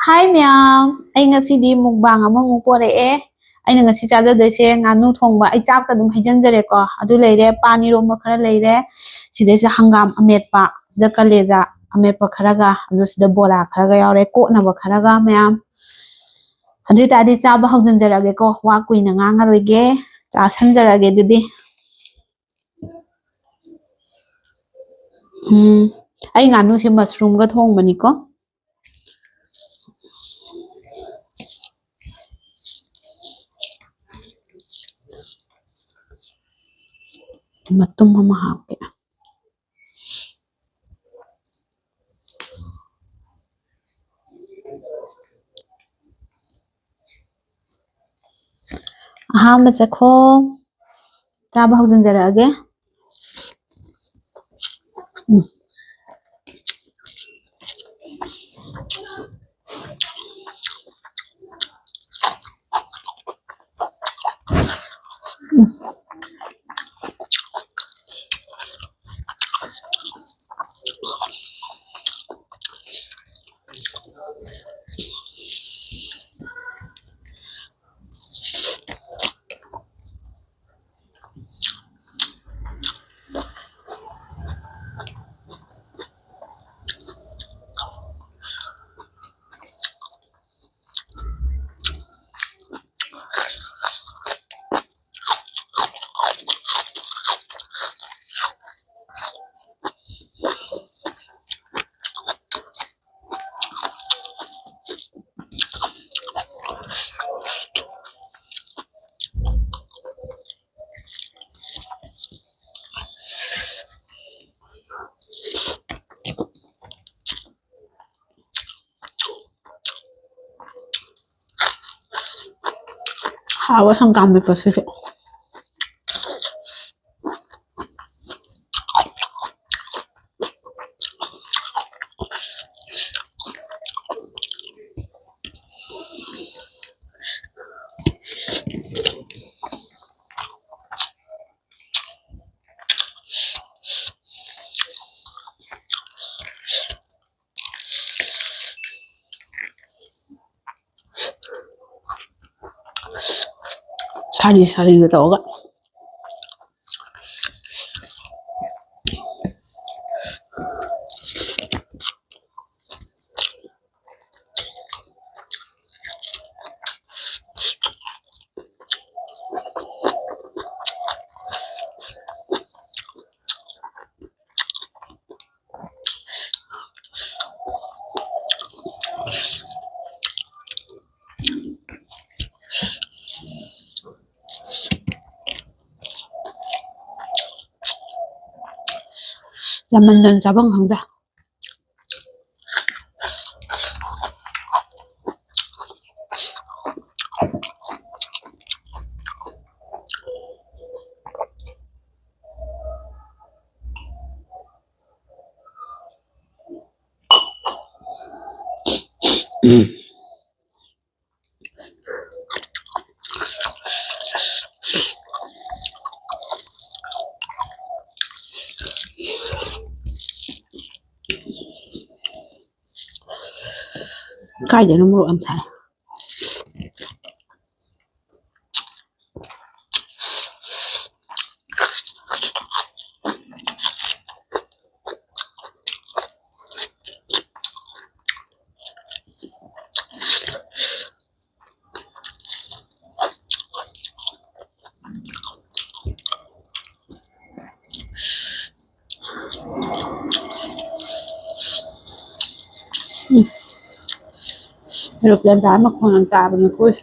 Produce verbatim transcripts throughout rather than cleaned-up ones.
ꯍꯥꯏ ꯃꯌꯥꯝ, ꯑꯩ ꯉꯁꯤꯗꯤ mukbang ꯑꯃꯃꯨꯛ ꯄꯣꯔꯛꯑꯦ꯫ ꯑꯩꯅ ꯉꯁꯤ ꯆꯥꯖꯗꯣꯏꯁꯦ ꯉꯥꯅꯨ ꯊꯣꯡꯕ꯫ ꯑꯩ ꯆꯥꯛꯇ ꯑꯗꯨꯝ ꯍꯩꯖꯤꯟꯖꯔꯦꯀꯣ꯫ ꯑꯗꯨ ꯂꯩꯔꯦ, ꯄꯥꯟ ꯏꯔꯣꯝꯕ ꯈꯔ ꯂꯩꯔꯦ, ꯁꯤꯗꯩꯁꯤꯗ ꯍꯪꯒꯥꯝ ꯑꯃꯦꯠꯄ, ꯁꯤꯗ ꯀꯂꯦꯖꯥ ꯑꯃꯦꯠꯄ ꯈꯔꯒ, ꯑꯗꯨ ꯁꯤꯗ ꯕꯣꯔꯥ ꯈꯔꯒ ꯌꯥꯎꯔꯦ, ꯀꯣꯠꯅꯕ ꯈꯔꯒ ꯃꯌꯥꯝ꯫ ꯑꯗꯨ ꯑꯣꯏꯇꯥꯔꯗꯤ ꯆꯥꯕ ꯍꯧꯖꯤꯟꯖꯔꯛꯑꯒꯦꯀꯣ, ꯋꯥ ꯀꯨꯏꯅ ꯉꯥꯡꯉꯔꯣꯏꯒꯦ, ꯆꯥꯁꯟꯖꯔꯛꯑꯒꯦ ꯑꯗꯨꯗꯤ꯫ ꯎꯝ, ꯑꯩ ꯉꯥꯅꯨꯁꯦ mushroomꯒ ꯊꯣꯡꯕꯅꯤꯀꯣ꯫ ꯃꯇꯨꯝ ꯑꯃ ꯍꯥꯞꯀꯦ꯫ ꯑꯍꯥꯟꯕ ꯆꯥꯛꯈꯣꯝ ꯆꯥꯕ ꯍꯧꯖꯤꯟꯖꯔꯛꯑꯒꯦ꯫ ꯎꯝ꯫ ꯍꯥꯎꯋꯦ ꯍꯪꯒꯥꯝ ꯃꯦꯠꯄꯁꯤꯁꯨ꯫ ꯁꯥꯔꯤ ꯁꯥꯔꯤꯒ ꯇꯧꯔꯒ꯫ ꯌꯥꯝꯃꯟꯗꯅ ꯆꯥꯐꯝ ꯈꯪꯗꯦ꯫ ꯀꯥꯏꯗꯩꯅꯣ ꯃꯣꯔꯣꯛ ꯌꯥꯝ ꯁꯥꯏ꯫ ꯎꯝ꯫ ꯑꯦꯔꯣꯄ꯭ꯂꯦꯟ ꯇꯥꯔ ꯃꯈꯣꯟ ꯌꯥꯝ ꯇꯥꯕꯅꯦ ꯑꯩꯈꯣꯏ꯫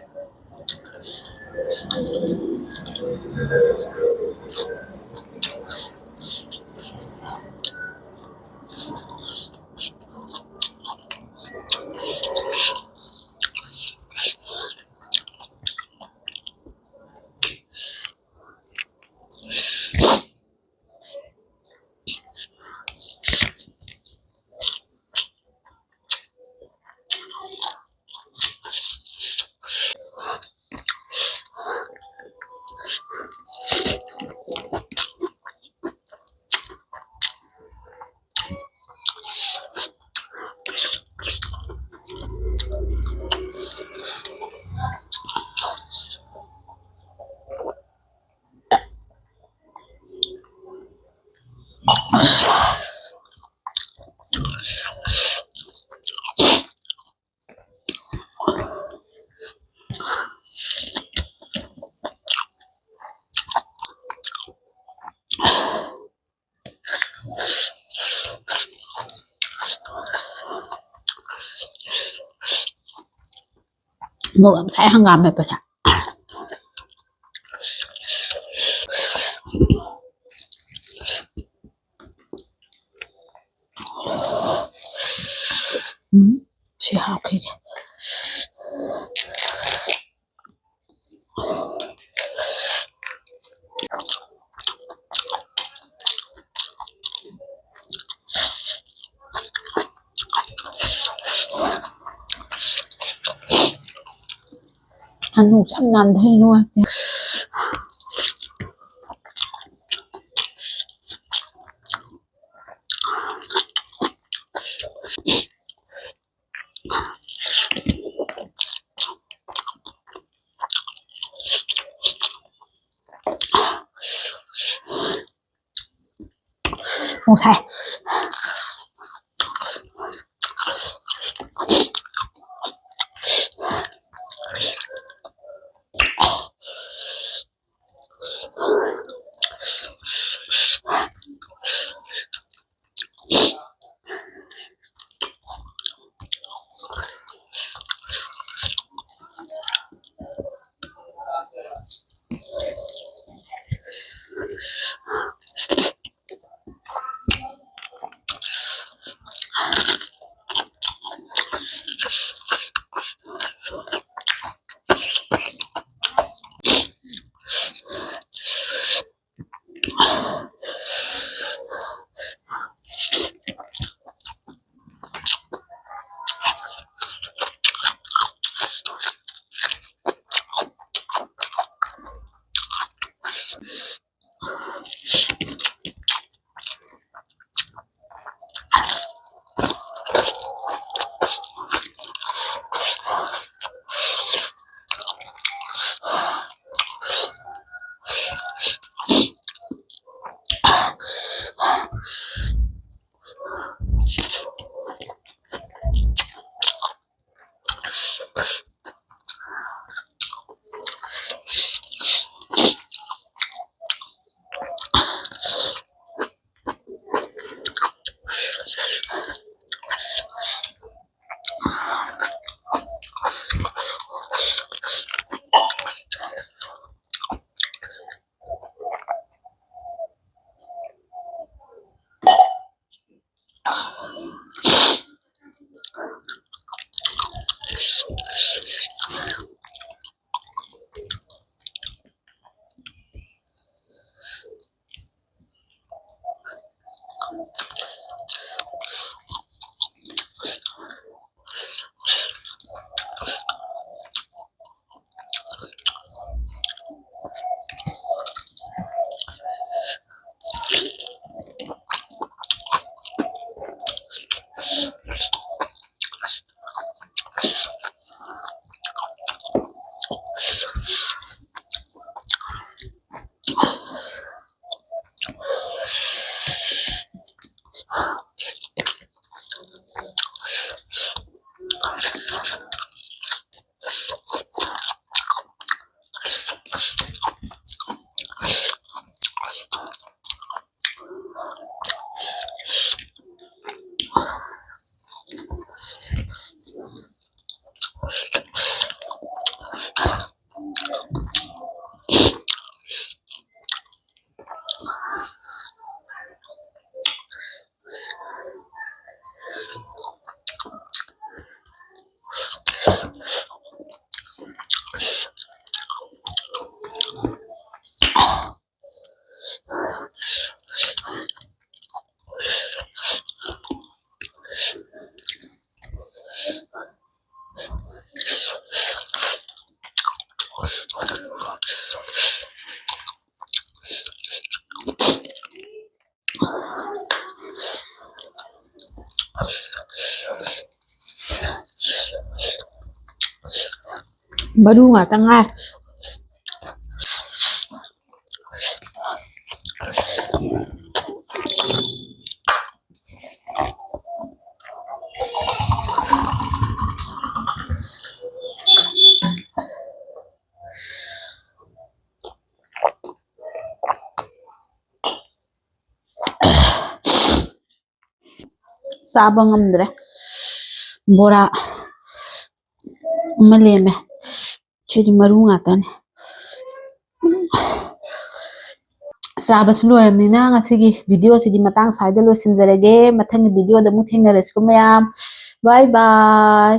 ꯃꯣꯔꯣꯛ ꯌꯥꯝ ꯁꯥꯏ ꯍꯪꯒꯥꯝ ꯃꯦꯠꯄꯁꯦ꯫ ꯎꯝ, ꯁꯤ ꯍꯥꯞꯈꯤꯒꯦ꯫ ꯑꯅꯨꯁꯦ ꯌꯥꯝ ꯅꯥꯟꯊꯩ, ꯅꯨꯡꯉꯥꯏꯇꯦ꯫ ꯃꯣꯔꯣꯛ ꯁꯥꯏ꯫ ꯃꯔꯨ ꯉꯥꯛꯇ ꯉꯥꯏ꯫ ꯆꯥꯕ ꯉꯝꯗ꯭ꯔꯦ꯫ ꯕꯣꯔꯥ ꯑꯃ ꯂꯦꯝꯃꯦ꯫ ꯁꯤꯗꯤ ꯃꯔꯨ ꯉꯥꯛꯇꯅꯦ꯫ ꯆꯥꯕꯁꯨ ꯂꯣꯏꯔꯕꯅꯤꯅ ꯉꯁꯤꯒꯤ video ꯁꯤꯗꯤ ꯃꯇꯥꯡ ꯁ꯭ꯋꯥꯏꯗ ꯂꯣꯏꯁꯤꯟꯖꯔꯒꯦ꯫ ꯃꯊꯪꯒꯤ video ꯗ ꯑꯃꯨꯛ ꯊꯦꯡꯅꯔꯁꯤꯀꯣ ꯃꯌꯥꯝ꯫ Bye bye꯫